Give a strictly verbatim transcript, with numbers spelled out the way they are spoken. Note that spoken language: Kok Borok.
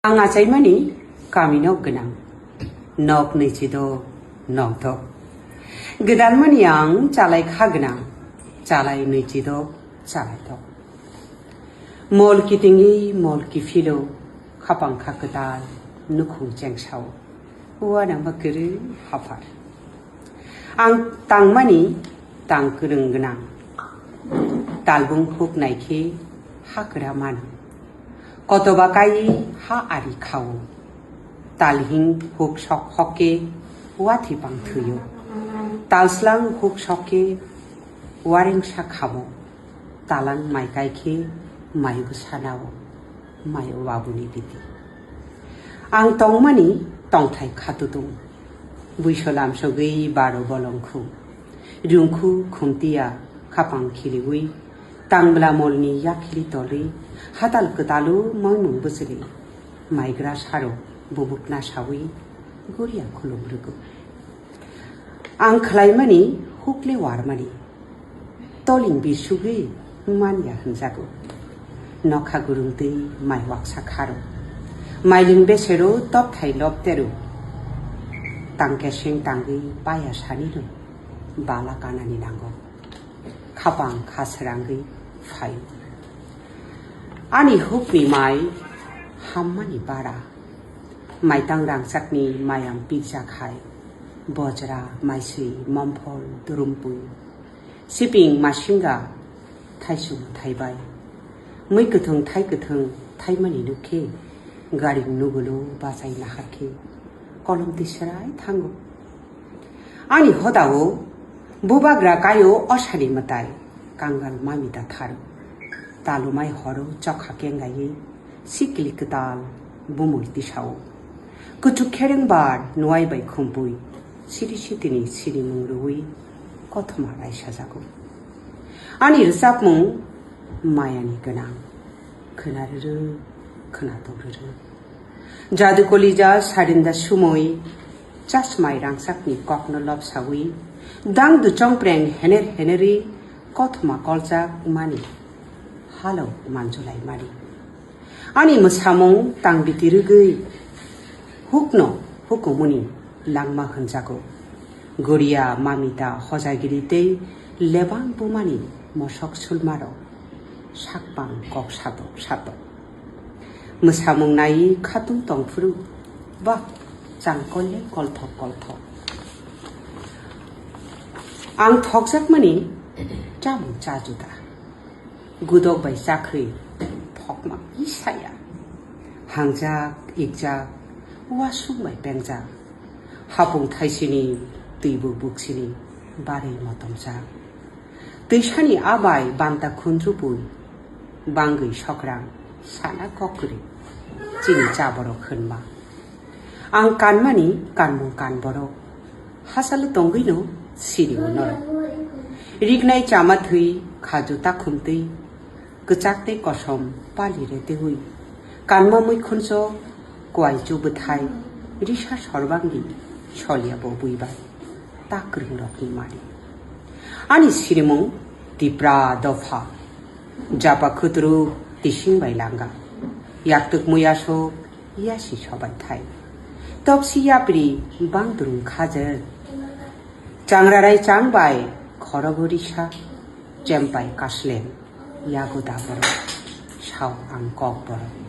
Ang achaimani kami nok gwnang, nok nwichido nokdok. Gwdanmani ang chalai kha gwnang, chalai nwichido chalaidok. Mol kitingwi mol kiphilo, khapang kha kwtal nukhung chengsao. Uanangma kwrwi haphar. Ang tangmani tang kwrwng gwnang. Talbung huk naikhe ha kwra mano. Kotoba kai ha ari khao. Talhing huk sok hokke wathi pang thwio. Talslang huk sokke warengsa khamo. Talang mai kai khe mai bwsanao, mai o babuni biti. Ang tongmani tongthai khatutung. Buiso lamsogwi baro bolongkhu. Rungkhu khumtiya khapang khiliwi. Tangbla molni yakhili tolwi. Hatal kwtalu moimung bwchwli. Maigra saro bubuk nasawi. Guriya khulum rwgo. Ang khlaimani hukle warmani. Toling bisugwi manya hwnjago. Nokha gurungtwi mai waksa kharo. Mailing besero topthai lobtero. Tangkeseng tangwi paya saniro. Bala kanani nango. Khapang kha srangwi phaio. Ani hukni mai hammani bara. Maitang rangchakni mayam pikjak hai. Bojra, maiswi, momphol, durumpui. Siping masinga thaisung thaibai. Mui kwthwng thai kwthwng thaimani nukhe, garing nugulu bachai naharkhe, kolom tisrai thango. Ani hodao bubagra kaio osani mwtai, kangal mami da tharo. Talumai horo chokha kengaiwi, sikli kwtal bumul tisao. Kuchuk khereng bar nuai bai khumpui, siri sitini sirimung rwui kothoma raisajago. Ani rwchapmung mayani gwnang, khwna rwrw, khwna tok rwrw. Jadu kolija sarinda sumui, chasmai rangchakni kokno lobsawi, dangdu chongpreng hener heneri kothoma koljak mani, halo manjulai mani. Ani mwsamung tangbiti rwgwi hukno hukumuni langma hwnjago. Goriya, mamita, hojagiri tei lebang bumani mosok sulmarok sakpang kok satok satok. Mwsamung nai khatung tongphuru ba changkolle kolthok kolthok. Ang thokjakmani chamung cha juda. Gudok bai chakhwi thokma isaya. Hangjak, ikjak, uasuk bai pengjak. Hapung thaisini, twibo buksini, barwi motomjak. Twisani abai banta khunjubui, bangwi sokrang, sana kokri. Chini chaborok hwnma. Ang kanmani kanmung kan borok. Hasalo tongwino sirio norok. Rignai chama thwi khaju takhumtwi. Kwchak tei kosom pali re tewi. Kanma mui khuncho kwai chu bwthai. Risa sorbangdi solia bo bui bai. Ta kwrwng rokni mari. Ani sirimung Tipra dopha. Japa khutru tising bai langa. Yaktuk mui asuk yasi sobai thai. Topsi yapri bangdrung khajer. Changrarai changbai khorogo risa. Chempai kaslem yago da borok. Sao ang kok borok.